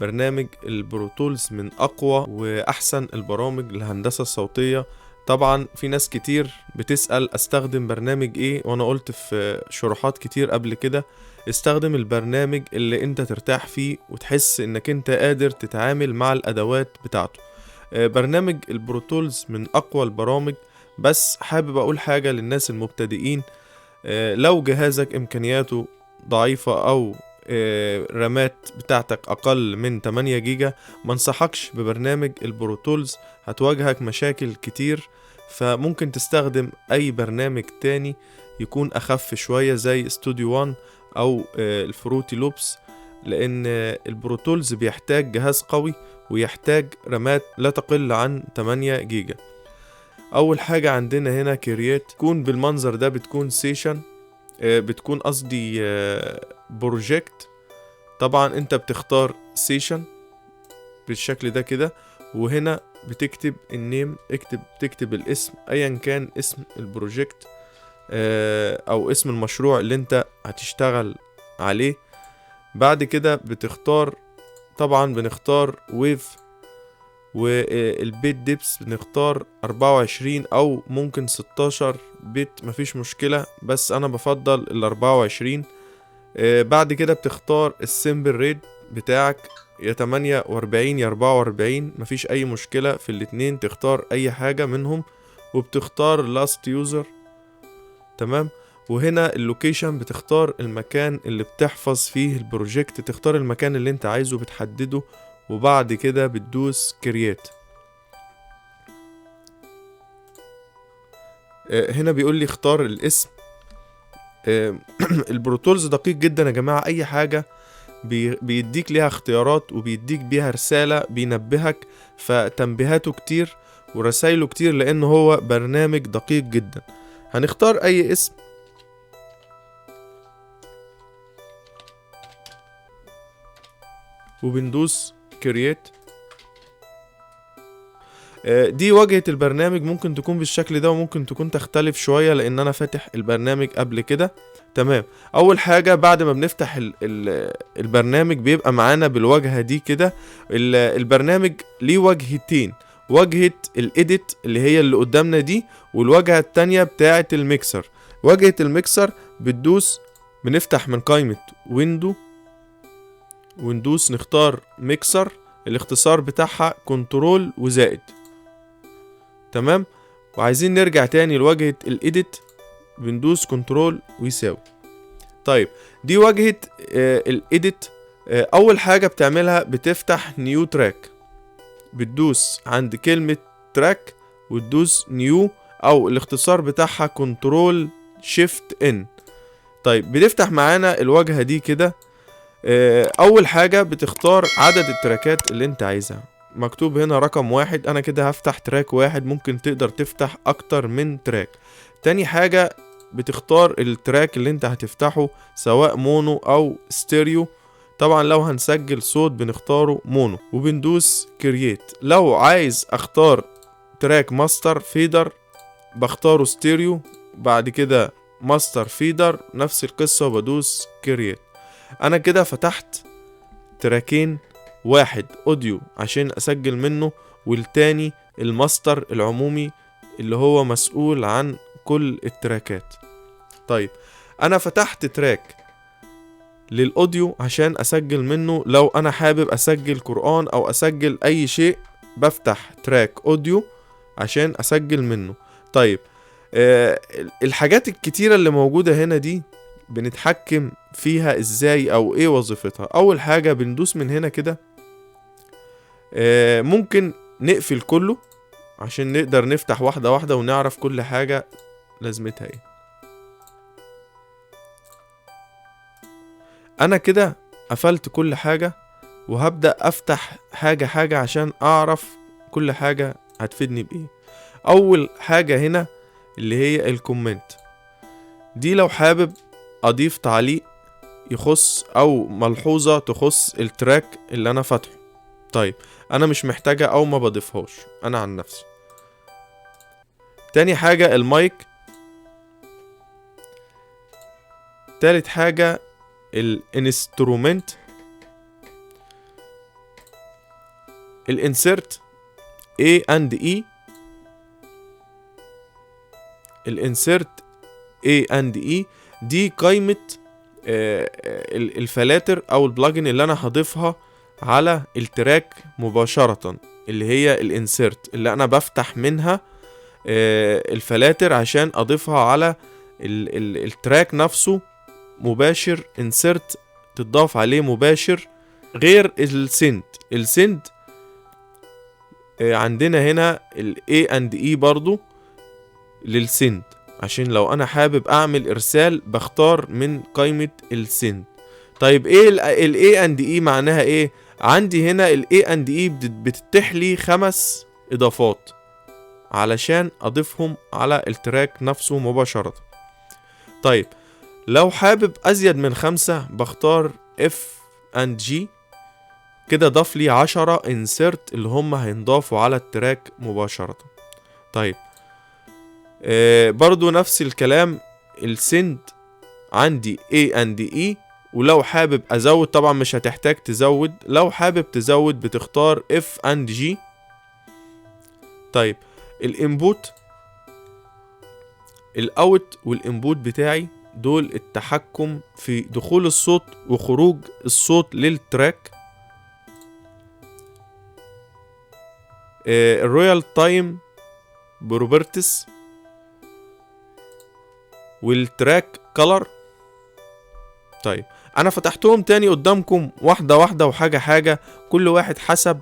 برنامج ال Pro Tools من اقوى واحسن البرامج للهندسة الصوتية. طبعا في ناس كتير بتسأل استخدم برنامج ايه، وانا قلت في شروحات كتير قبل كده استخدم البرنامج اللي انت ترتاح فيه وتحس انك انت قادر تتعامل مع الادوات بتاعته. برنامج ال Pro Tools من اقوى البرامج، بس حابب اقول حاجة للناس المبتدئين. لو جهازك امكانياته ضعيفة او رامات بتاعتك اقل من 8 جيجا، ما انصحكش ببرنامج ال Pro Tools، هتواجهك مشاكل كتير. فممكن تستخدم اي برنامج تاني يكون اخف شوية زي Studio One او ال Fruity Loops، لان ال Pro Tools بيحتاج جهاز قوي ويحتاج رامات لا تقل عن 8 جيجا. اول حاجة عندنا هنا create، تكون بالمنظر ده، بتكون session، بتكون قصدي project. طبعا انت بتختار session بالشكل ده كده، وهنا بتكتب ال name، تكتب الاسم ايا كان اسم ال project او اسم المشروع اللي انت هتشتغل عليه. بعد كده بتختار، طبعا بنختار wave، وال bit depth بنختار 24 او ممكن 16 bit، مفيش مشكلة، بس انا بفضل ال 24. بعد كده بتختار ال sample rate بتاعك، يا 48 يا 44، مفيش اي مشكلة في الاتنين، تختار اي حاجة منهم. وبتختار last user، تمام. وهنا ال location بتختار المكان اللي بتحفظ فيه ال project، تختار المكان اللي انت عايزه بتحدده، وبعد كده بتدوس create. هنا بيقول لي اختار الاسم. ال Pro Tools دقيق جدا يا جماعة، اي حاجة بيديك ليها اختيارات وبيديك بيها رسالة، بينبهك، فتنبيهاته كتير ورسايله كتير لان هو برنامج دقيق جدا. هنختار اي اسم، وبندوس create. دي واجهة البرنامج، ممكن تكون بالشكل ده وممكن تكون تختلف شوية لان انا فاتح البرنامج قبل كده. تمام. اول حاجة بعد ما بنفتح البرنامج بيبقى معانا بالواجهة دي كده. البرنامج ليه واجهتين، واجهة ال edit اللي هي اللي قدامنا دي، والواجهة التانية بتاعة الميكسر. واجهة الميكسر بتدوس، بنفتح من قائمة window وندوس نختار ميكسر، الاختصار بتاعها control وزائد. تمام. وعايزين نرجع تاني لواجهة ال edit، بندوس control ويساوي. طيب دي واجهة ال edit. اول حاجة بتعملها بتفتح new track، بتدوس عند كلمة track وتدوس new، او الاختصار بتاعها control shift N. طيب بتفتح معانا الواجهة دي كده. اول حاجة بتختار عدد التراكات اللي انت عايزها، مكتوب هنا رقم 1، انا كده هفتح track 1، ممكن تقدر تفتح اكتر من track. تاني حاجة بتختار ال track اللي انت هتفتحه، سواء mono او ستيريو. طبعا لو هنسجل صوت بنختاره mono، وبندوس create. لو عايز اختار track master fader بختاره ستيريو، بعد كده master fader نفس القصة وبدوس create. انا كده فتحت تراكين، واحد audio عشان اسجل منه، والتاني الماستر العمومي اللي هو مسؤول عن كل التراكات. طيب انا فتحت track لل audio عشان اسجل منه، لو انا حابب اسجل قرآن او اسجل اي شيء بفتح track audio عشان اسجل منه. طيب الحاجات الكتيرة اللي موجودة هنا دي بنتحكم فيها ازاي او ايه وظيفتها؟ اول حاجة بندوس من هنا كده، ممكن نقفل كله عشان نقدر نفتح واحدة واحدة ونعرف كل حاجة لازمتها ايه. انا كده قفلت كل حاجة وهبدأ افتح حاجة حاجة عشان اعرف كل حاجة هتفيدني بايه. اول حاجة هنا اللي هي ال comment، دي لو حابب اضيف تعليق يخص او ملحوظة تخص ال track اللي انا فاتحه. طيب انا مش محتاجة او ما بضيفهاش انا عن نفسي. تاني حاجة المايك، تالت حاجة ال instrument، ال insert A and E، ال insert A and E دي قائمة الفلاتر او ال plugin اللي انا هضيفها على ال track مباشرة، اللي هي ال insert اللي انا بفتح منها الفلاتر عشان اضيفها على ال track نفسه مباشر. insert تضاف عليه مباشر. غير ال send، ال send عندنا هنا ال A and E برضو لل send، عشان لو انا حابب اعمل ارسال بختار من قائمة ال send. طيب ايه ال A and E معناها ايه؟ عندي هنا ال A and E بتتيح لي 5 اضافات علشان اضيفهم على ال track نفسه مباشرة. طيب لو حابب ازيد من 5 بختار F and G، كده ضاف لي 10 insert اللي هم هينضافوا على ال track مباشرة. طيب برضو نفس الكلام ال send عندي A and E، ولو حابب ازود طبعا مش هتحتاج تزود، لو حابب تزود بتختار F and G. طيب ال input، ال out وال input بتاعي دول التحكم في دخول الصوت وخروج الصوت لل track. ال real time properties وال track color. طيب انا فتحتهم تاني قدامكم واحدة واحدة وحاجة حاجة، كل واحد حسب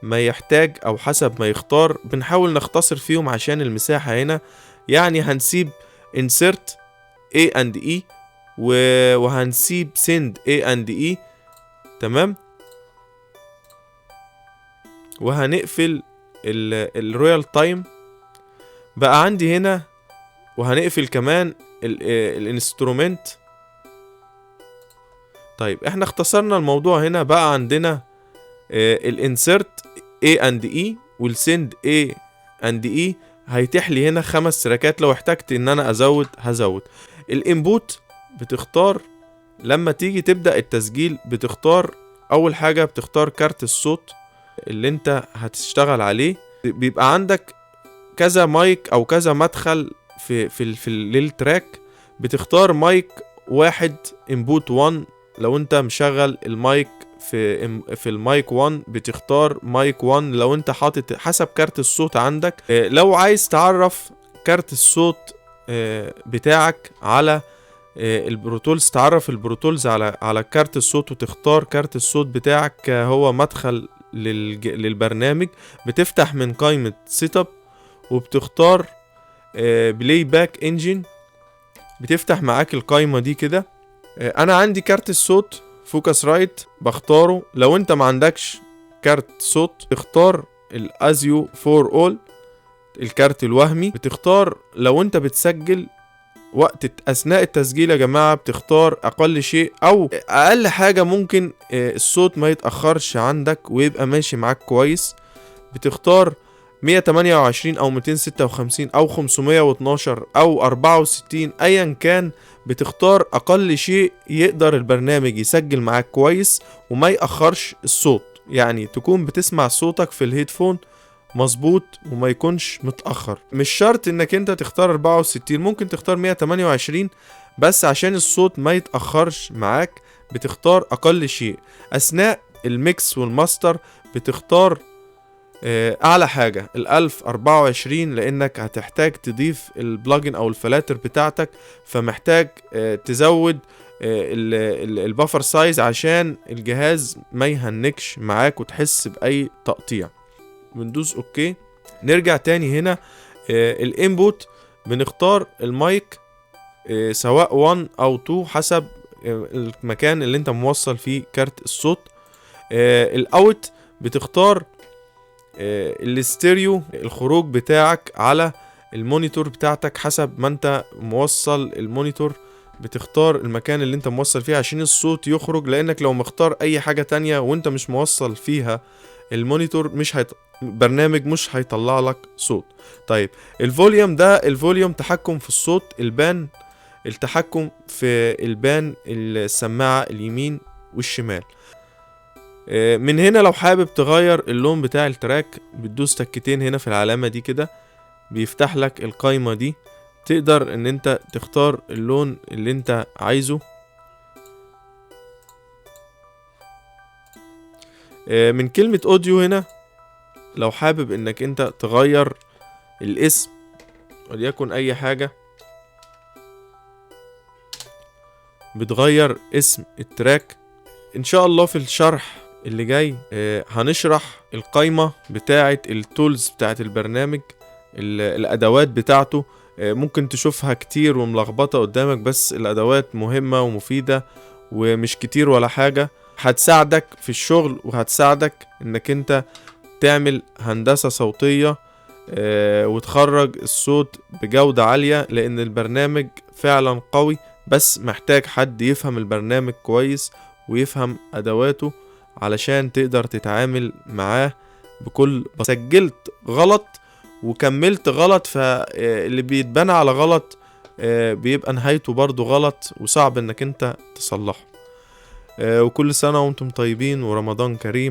ما يحتاج او حسب ما يختار، بنحاول نختصر فيهم عشان المساحة هنا. يعني هنسيب insert A and E وهنسيب send A and E، تمام، وهنقفل ال real time بقى عندي هنا، وهنقفل كمان ال instrument. طيب احنا اختصرنا الموضوع هنا، بقى عندنا ال insert A and E وال send A and E هيتيح لي هنا 5 تراكات، لو احتجت ان انا ازود هزود. ال input بتختار لما تيجي تبدأ التسجيل، بتختار اول حاجة بتختار كارت الصوت اللي انت هتشتغل عليه. بيبقى عندك كذا مايك او كذا مدخل في في في لل track، بتختار مايك واحد input 1، لو انت مشغل المايك في المايك 1 بتختار مايك 1، لو انت حاطط حسب كارت الصوت عندك. لو عايز تعرف كارت الصوت بتاعك على ال Pro Tools، تعرف ال Pro Tools على كارت الصوت وتختار كارت الصوت بتاعك هو مدخل للبرنامج، بتفتح من قائمة setup وبتختار playback engine، بتفتح معاك القائمة دي كده. انا عندي كارت الصوت Focusrite بختاره. لو انت ما عندكش كارت صوت تختار ال ASIO4ALL الكارت الوهمي. بتختار لو انت بتسجل وقت اثناء التسجيل يا جماعة، بتختار اقل شيء او اقل حاجة ممكن الصوت ما يتأخرش عندك ويبقى ماشي معاك كويس. بتختار 128 او 256 او 512 او 64، ايا كان بتختار اقل شيء يقدر البرنامج يسجل معاك كويس وما يأخرش الصوت، يعني تكون بتسمع صوتك في ال headphone مظبوط وما يكونش متأخر. مش شرط انك انت تختار 64، ممكن تختار 128 بس عشان الصوت ما يتأخرش معاك بتختار اقل شيء. اثناء ال mix وال master بتختار اعلى حاجة 1024، لانك هتحتاج تضيف ال plugin او الفلاتر بتاعتك، فمحتاج تزود ال buffer size عشان الجهاز ما يهنكش معاك وتحس باي تقطيع. بندوس okay. نرجع تاني هنا ال input بنختار المايك سواء 1 او 2 حسب المكان اللي انت موصل فيه كارت الصوت. ال out بتختار الاستيريو الخروج بتاعك على ال monitor بتاعتك حسب ما انت موصل ال monitor، بتختار المكان اللي انت موصل فيه عشان الصوت يخرج، لانك لو مختار اي حاجة تانية وانت مش موصل فيها ال monitor مش برنامج مش هيطلع لك صوت. طيب ال volume ده، ال volume تحكم في الصوت، ال pan التحكم في ال pan السماعة اليمين والشمال. من هنا لو حابب تغير اللون بتاع ال track بتدوس تكتين هنا في العلامة دي كده، بيفتح لك القايمة دي، تقدر ان انت تختار اللون اللي انت عايزه. من كلمة audio هنا لو حابب انك انت تغير الاسم وليكن اي حاجة، بتغير اسم ال track. ان شاء الله في الشرح اللي جاي هنشرح القايمة بتاعة ال tools بتاعة البرنامج، الادوات بتاعته. ممكن تشوفها كتير وملخبطة قدامك، بس الادوات مهمة ومفيدة ومش كتير ولا حاجة، هتساعدك في الشغل وهتساعدك انك انت تعمل هندسة صوتية وتخرج الصوت بجودة عالية، لان البرنامج فعلا قوي، بس محتاج حد يفهم البرنامج كويس ويفهم ادواته علشان تقدر تتعامل معاه بكل بساطة. سجلت غلط وكملت غلط، فاللي بيتبنى على غلط بيبقى نهايته برضو غلط وصعب انك انت تصلحه. وكل سنة وانتم طيبين ورمضان كريم.